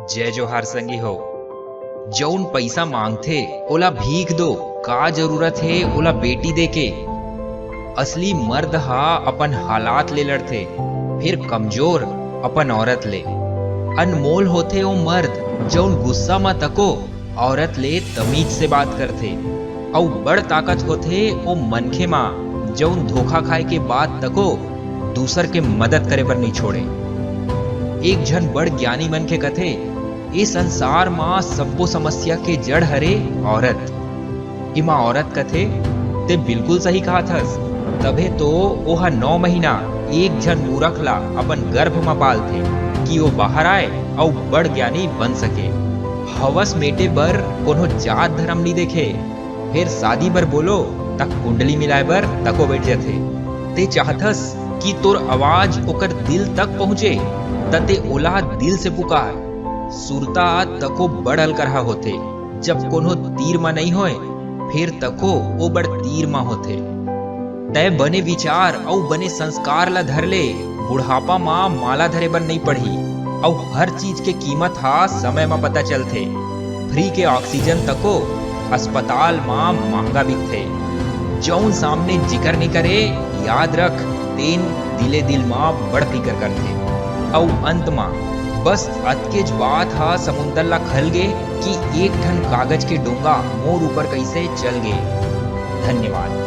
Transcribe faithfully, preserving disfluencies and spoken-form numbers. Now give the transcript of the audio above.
जय जोहार संगी हो। जउन पइसा मांगथे, ओला भीख दो, का जरूरत हे ओला बेटी दे के? असली मर्द हा अपन हालात ले लड़थे, फेर कमजोर अपन औरत ले। अनमोल होथे ओ मर्द, जउन गुस्सा म तको औरत ले तमीज से बात करथे, अउ बड़ ताकत होथे ओ मनखे म, जउन धोखा खाए के बाद तको दूसर के मदद करे बर नइ छोड़े। एक झन बड़ ज्ञानी मनखे कथे, "ए संसार म सब्बो समस्या के जड़ हरे औरत।" इमा औरत कथे, "ते बिल्कुल सही कहत हस।" तभे तो ओहा नौ महीना एक झन मूरख ला अपन गर्भ म पालथे, कि ओ बाहर आए अउ बड़ ज्ञानी बन सके। हवस मेटे बर कोनो जात धरम नइ देखे, फेर शादी बर बोलो, त कुंडली मिलाए बर तको बइठ जथे। ते चाहथस कि तोर आवाज ओकर दिल तक पहुंचे, त ते ओला दिल से पुकार। सुरता तको बड़ अलकरहा होथे, जब कोनो तीर म नइ होय, फेर तको ओ बड़ तीर म होथे। तय बने विचार अउ बने संस्कार ला धर ले, बुढ़ापा म माला धरे बर नइ पड़ही। अउ हर चीज के कीमत हा समय म पता चलथे। फ्री के ऑक्सीजन तको अस्पताल म महंगा बिकथे। जउन सामने जिकर नइ करे, याद रख, तेन दिले दिल म बड़ फिकर करथे। अउ अंत म बस अतकेच बात हा समुंदर ला खल गे कि एक ठन कागज के डोंगा मोर ऊपर कइसे चल गे। धन्यवाद।